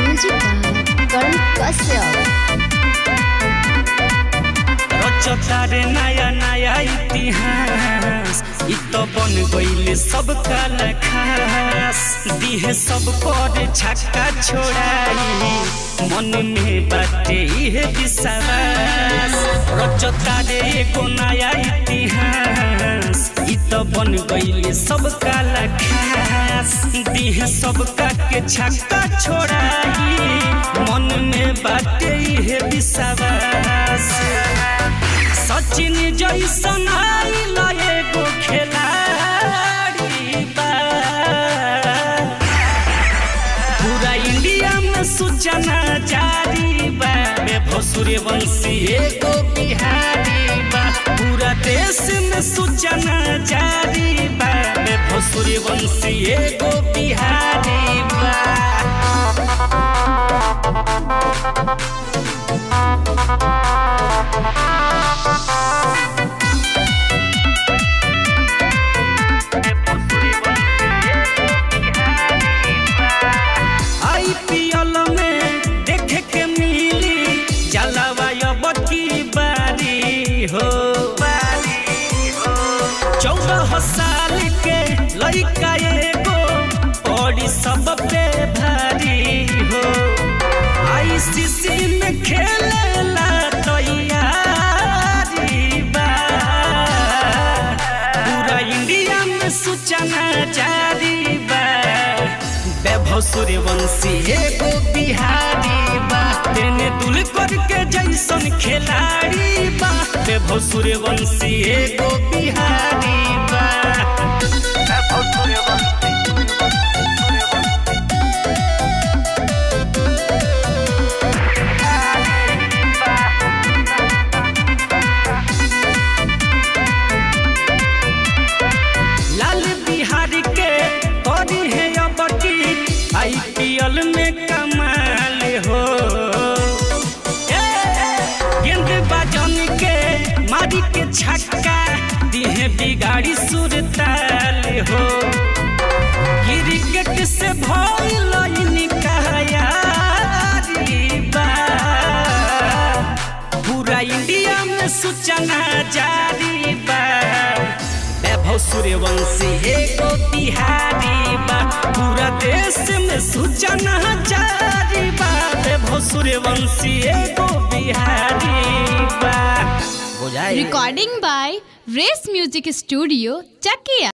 Music by Karan Kashyap. रचता रे नया नया इतिहास, इ तो बन गईले सब काला खास। दिहे सब पर छक्का छोड़ाई, मन में बाटे इहे विश्वास। रचता रे एगो नया इतिहास, इ तो बन गईले सब काला खास। दिहे सब का के छक्का छोड़ाई, मन में बाटे इहे विश्वास। सचिन जैसन आइल एगो खिलाड़ी बा, पूरा इंडिया में सूचना जारी बा। वैभव सूर्यवंशी एगो बिहारी बा, पूरा देश में सूचना जारी बा। वैभव सूर्यवंशी एगो बिहारी बा। आईपीएल में देखे के मिली जलावा अब की बारी हो। 14 साल के लड़का एगो पड़ी सब पे भारी हो। आईसीसी में खेलेला तैयारी बा, पूरा इंडिया में सूचना जारी बा। वैभव सूर्यवंशी एगो बिहारी बा, तेंदुलकर के जैसन खिलाड़ी बा। वैभव सूर्यवंशी एगो बिहारी बा। लाल बिहार के करी है अब की आईपीएल में कमाल हो। ए, गेंदबाजन के मारी के छक्का दिहे बिगाड़ी सुरताल हो। क्रिकेट से भइल इनका यारी बा, पूरा इंडिया में सूचना जारी बा। वैभव सूर्यवंशी एगो बिहारी बा, पूरा देश में सूचना जारी बा। वैभव सूर्यवंशी एगो बिहारी बा। बुझाई? Recording by Race Music Studio, Chakia.